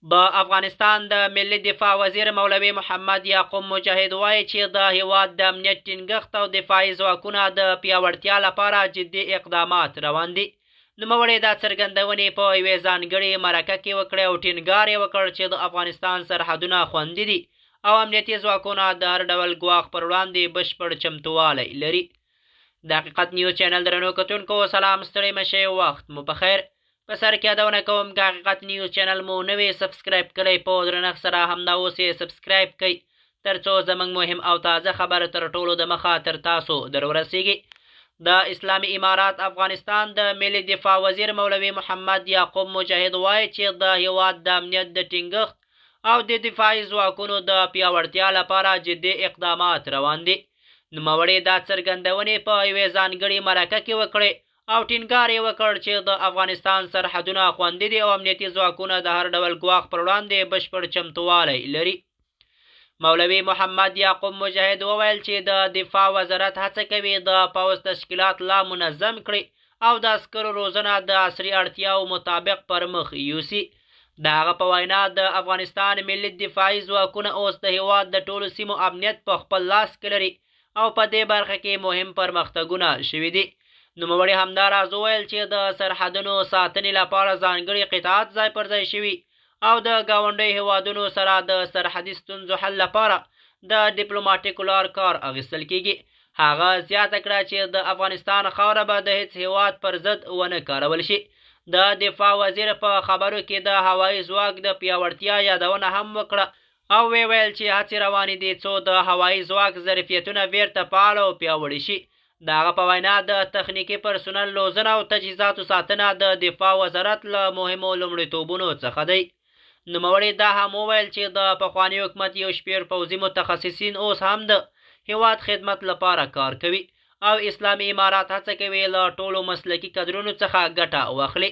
د افغانستان د ملي دفاع وزیر مولوي محمد یعقوب مجاهد وايي چې د هېواد د امنیت ټینګښت او دفاعي ځواکونه د پیاوړتیا لپاره جدي اقدامات روان دي. نوموړي دا څرګندونې په یوې ځانګړې مرکه کې وکړې او ټینګار یې وکړ چې د افغانستان سرحدونه خوندي دي او امنیتي ځواکونه د هر ډول ګواښ پر وړاندې بشپړ چمتووالی لري. د حقیقت نیوز چینل درنو کتونکو سلام، ستړي مه شئ، وخت مو په خیر. په سر کې یادونه کوم که حقیقت نیوز چینل مو نوی سبسکرایب کړئ په درنښت سره همدا اوس یې سبسکرایب کړئ ترڅو زموږ مهم او تازه خبر تر ټولو د مخه تر تاسو در ورسیږي. د اسلامي امارات افغانستان د ملي دفاع وزیر مولوي محمد یعقوب مجاهد وایي چې د هیواد د امنیت د ټینګښت او د دفاعي ځواکونو د پیاوړتیا لپاره جدي اقدامات روان دي. نوموړي دا څرګندونې په یوې ځانګړې مرکه کې وکړې او ټینګار یې وکړ چې د افغانستان سرحدونه خوندي دي او امنیتي ځواکونه د هر ډول ګواښ پر وړاندې بشپړ چمتووالی لري. مولوي محمد یعقوب مجاهد وویل چې د دفاع وزارت هڅه کوي د پوځ تشکیلات لا منظم کړي او د عسکرو روزنه د عصري اړتیاوو مطابق پر مخ یوسي. د هغه په وینا د افغانستان ملي دفاعي ځواکونه اوس د هیواد د ټولو سیمو امنیت په خپل لاس کې لري او په دې برخه کې مهم پرمختګونه شوي دي. نوموړي همداراز وویل چې د سرحدونو ساتنې لپاره ځانګړي قطعات ځای پر ځای شوي او د ګاونډیو هېوادونو سره د سرحدي ستونزو حل لپاره د ډیپلوماټیکو لار کار اخیستل کېږي. هغه زیاته کړه چې د افغانستان خاوره به د هېڅ هېواد پر ضد ونه کارول شي. د دفاع وزیر په خبرو کې د هوایي ځواک د پیاوړتیا یادونه هم وکړه او ویې ویل چې هڅې روانې دي څو د هوایي ځواک ظرفیتونه بېرته فعال او پیاوړي شي. د هغه په وینا، د تخنیکي پرسونل روزنه او تجهیزاتو ساتنه د دفاع وزارت له مهمو لومړیتوبونو څخه دی. نوموړي دا هم وویل چې د پخواني حکومت یو شمېر پوځي متخصصین اوس هم د هېواد خدمت لپاره کار کوي او اسلامي امارات هڅه کوي له ټولو مسلکي کدرونو څخه ګټه واخلي.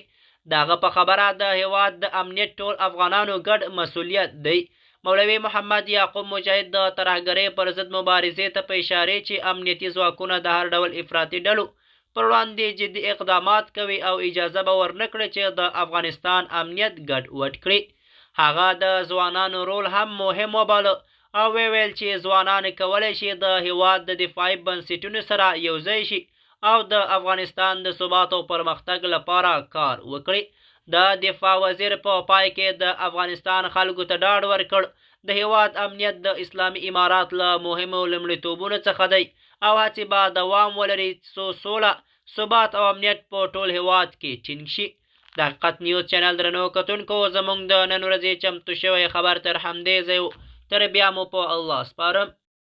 د هغه په خبره، د هېواد د امنیت ټول افغانانو ګډ مسوولیت دی. مولوي محمد یعقوب مجاهد د ترهګرۍ پر ضد مبارزې ته په اشارې چې امنیتي ځواکونه د هر ډول افراطي ډلو پر وړاندې جدي اقدامات کوي او اجازه به ورنه کړي چې د افغانستان امنیت ګډ وډ کړي. هغه د ځوانانو رول هم مهم وباله او ویې ویل چې ځوانان کولی شي د هېواد د دفاعي بنسټونو سره یوځای شي او د افغانستان د ثبات او پرمختګ لپاره کار وکړي. د دفاع وزیر په پای کې د افغانستان خلکو ته ډاډ ورکړ، د هېواد امنیت د اسلامي امارات له مهمو لومړیتوبونو څخه دی او هڅې به دوام ولري څو سوله، ثبات او امنیت په ټول هېواد کې ټینګ شي. د حقیقت نیوز چینل درنو کتونکو، زموږ د نن ورځې چمتو شوی خبر تر همدې ځای و. تر بیا مو په الله سپارم.